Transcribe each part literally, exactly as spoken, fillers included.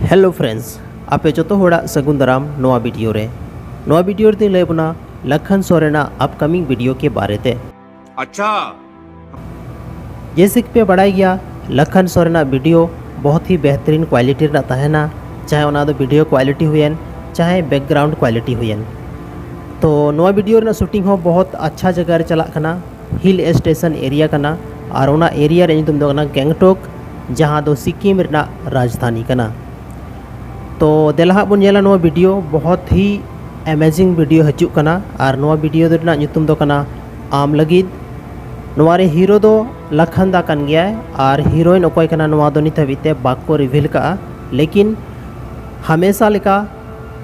Hello friends, ᱟᱯᱮ ᱡᱚᱛᱚ ᱦᱚᱲᱟᱜ ᱥᱟᱹᱜᱩᱱ ᱫᱟᱨᱟᱢ ᱱᱚᱣᱟ ᱵᱷᱤᱰᱤᱭᱳ ᱨᱮ᱾ ᱱᱚᱣᱟ ᱵᱷᱤᱰᱤᱭᱳ ᱨᱮᱫᱚᱧ ᱞᱟᱹᱭ ᱟᱵᱚᱱᱟ ᱞᱟᱠᱷᱟᱱ ᱥᱚᱨᱮᱱᱟᱜ ᱟᱯᱠᱟᱢᱤᱝ ᱵᱷᱤᱰᱤᱭᱳ ᱠᱮ ᱵᱟᱨᱮ ᱛᱮ᱾ अच्छा। ᱡᱮᱭᱥᱮ ᱠᱤ ᱯᱮ ᱵᱟᱲᱟᱭ ᱜᱮᱭᱟ, ᱞᱟᱠᱷᱟᱱ ᱥᱚᱨᱮᱱᱟᱜ ᱵᱷᱤᱰᱤᱭᱳ ᱵᱚᱦᱚᱛ ᱦᱤ ᱵᱮᱦᱛᱨᱤᱱ ᱠᱣᱟᱞᱤᱴᱤ ᱨᱮᱱᱟᱜ ᱛᱟᱦᱮᱱᱟ, ᱪᱟᱦᱮ ᱚᱱᱟ ᱫᱚ ᱵᱷᱤᱰᱤᱭᱳ ᱠᱣᱟᱞᱤᱴᱤ ᱦᱩᱭᱮᱱ, ᱪᱟᱦᱮ ᱵᱮᱠᱜᱨᱟᱣᱩᱱᱰ ᱠᱣᱟᱞᱤᱴᱤ ᱦᱩᱭᱮᱱ᱾ ᱛᱚ ᱱᱚᱣᱟ ᱵᱷᱤᱰᱤᱭᱳ ᱨᱮᱱᱟᱜ ᱥᱩᱴᱤᱝ ᱦᱚᱸ ᱵᱚᱦᱚᱛ ᱟᱪᱪᱷᱟ ᱡᱟᱭᱜᱟ ᱨᱮ ᱪᱟᱞᱟᱜ ᱠᱟᱱᱟ, ᱦᱤᱞ ᱥᱴᱮᱥᱚᱱ ᱮᱨᱤᱭᱟ ᱠᱟᱱᱟ, ᱟᱨ ᱚᱱᱟ ᱮᱨᱤᱭᱟ ᱨᱮᱭᱟᱜ ᱧᱩᱛᱩᱢ ᱫᱚ ᱠᱟᱱᱟ ᱜᱮᱝᱴᱚᱠ, ᱡᱟᱦᱟᱸ ᱫᱚ ᱥᱤᱠᱤᱢ ᱨᱮᱱᱟᱜ ᱨᱟᱡᱽᱫᱷᱟᱱᱤ ᱠᱟᱱᱟ᱾ ᱛᱚ ᱫᱮᱞᱟ ᱦᱟᱸᱜ ᱵᱚᱱ ᱧᱮᱞᱟ ᱱᱚᱣᱟ ᱵᱷᱤᱰᱤᱭᱳ, ᱵᱚᱦᱚᱛ ᱦᱤ ᱮᱢᱮᱡᱤᱝ ᱵᱷᱤᱰᱤᱭᱳ ᱦᱤᱡᱩᱜ ᱠᱟᱱᱟ, ᱟᱨ ᱱᱚᱣᱟ ᱵᱷᱤᱰᱤᱭᱳ ᱨᱮᱱᱟᱜ ᱧᱩᱛᱩᱢ ᱫᱚ ᱠᱟᱱᱟ ᱟᱢ ᱞᱟᱹᱜᱤᱫ᱾ ᱱᱚᱣᱟ ᱨᱮ ᱦᱤᱨᱳ ᱫᱚ ᱞᱟᱠᱷᱟᱱ ᱫᱟ ᱠᱟᱱ ᱜᱮᱭᱟᱭ, ᱟᱨ ᱦᱤᱨᱳᱭᱤᱱ ᱚᱠᱚᱭ ᱠᱟᱱᱟ ᱱᱚᱣᱟ ᱫᱚ ᱱᱤᱛ ᱦᱟᱹᱵᱤᱡ ᱛᱮ ᱵᱟᱠᱚ ᱨᱤᱵᱷᱤᱞ ᱠᱟᱜᱼᱟ, ᱞᱮᱠᱤᱱ ᱦᱟᱢᱮᱥᱟ ᱞᱮᱠᱟ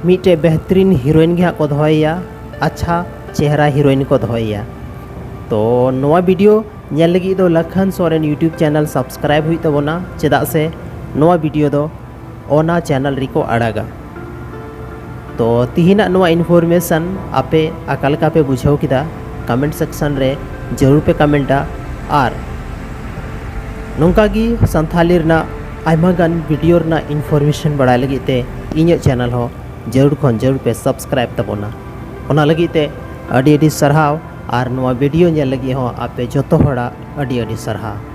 ᱢᱤᱫᱴᱮᱡ ᱵᱮᱦᱛᱨᱤᱱ ᱦᱤᱨᱳᱭᱤᱱ ᱜᱮ ᱦᱟᱸᱜ ᱠᱚ ᱫᱚᱦᱚᱭᱮᱭᱟ, ᱟᱪᱪᱷᱟ ᱪᱮᱦᱨᱟ ᱦᱤᱨᱳᱭᱤᱱ ᱠᱚ ᱫᱚᱦᱚᱭᱮᱭᱟ᱾ ᱛᱚ ᱱᱚᱣᱟ ᱵᱷᱤᱰᱤᱭᱳ ᱧᱮᱞ ᱞᱟᱹᱜᱤᱫ ᱫᱚ Lakhan Soren YouTube channel subscribe ᱦᱩᱭᱩᱜ ᱛᱟᱵᱚᱱᱟ, ᱪᱮᱫᱟᱜ ᱥᱮ ᱱᱚᱣᱟ ᱵᱷᱤᱰᱤᱭᱳ ᱫᱚ ᱚᱱᱟ ᱪᱮᱱᱮᱞ ᱨᱮᱠᱚ ᱟᱲᱟᱜᱟ᱾ ᱛᱚ ᱛᱤᱦᱤᱧᱟᱜ ᱱᱚᱣᱟ ᱤᱱᱯᱷᱚᱨᱢᱮᱥᱚᱱ ᱟᱯᱮ ᱚᱠᱟ ᱞᱮᱠᱟ ᱯᱮ ᱵᱩᱡᱷᱟᱹᱣ ᱠᱮᱫᱟ, ᱠᱚᱢᱮᱱᱴ ᱥᱮᱠᱥᱚᱱ ᱨᱮ ᱡᱟᱹᱨᱩᱲ ᱯᱮ ᱠᱚᱢᱮᱱᱴᱟ, ᱟᱨ ᱱᱚᱝᱠᱟ ᱜᱮ ᱥᱟᱱᱛᱷᱟᱞᱤ ᱨᱮᱱᱟᱜ ᱟᱭᱢᱟ ᱜᱟᱱ ᱵᱷᱤᱰᱤᱭᱳ ᱨᱮᱱᱟᱜ ᱤᱱᱯᱷᱚᱨᱢᱮᱥᱚᱱ ᱵᱟᱲᱟᱭ ᱞᱟᱹᱜᱤᱫ ᱛᱮ ᱤᱧᱟᱹᱜ ᱪᱮᱱᱮᱞ ᱦᱚᱸ ᱡᱟᱹᱨᱩᱲ ᱠᱷᱚᱱ ᱡᱟᱹᱨᱩᱲ ᱯᱮ ᱥᱟᱵᱥᱠᱨᱟᱭᱤᱵ ᱛᱟᱵᱚᱱᱟ᱾ ᱚᱱᱟ ᱞᱟᱹᱜᱤᱫ ᱛᱮ ᱟᱹᱰᱤ ᱟᱹᱰᱤ ᱥᱟᱨᱦᱟᱣ, ᱟᱨ ᱱᱚᱣᱟ ᱵᱷᱤᱰᱤᱭᱳ ᱧᱮᱞ ᱞᱟᱹᱜᱤᱫ ᱦᱚᱸ ᱟᱯᱮ ᱡᱚᱛᱚ ᱦᱚᱲᱟᱜ ᱟᱹᱰᱤ ᱟᱹᱰᱤ ᱥᱟᱨᱦᱟᱣ᱾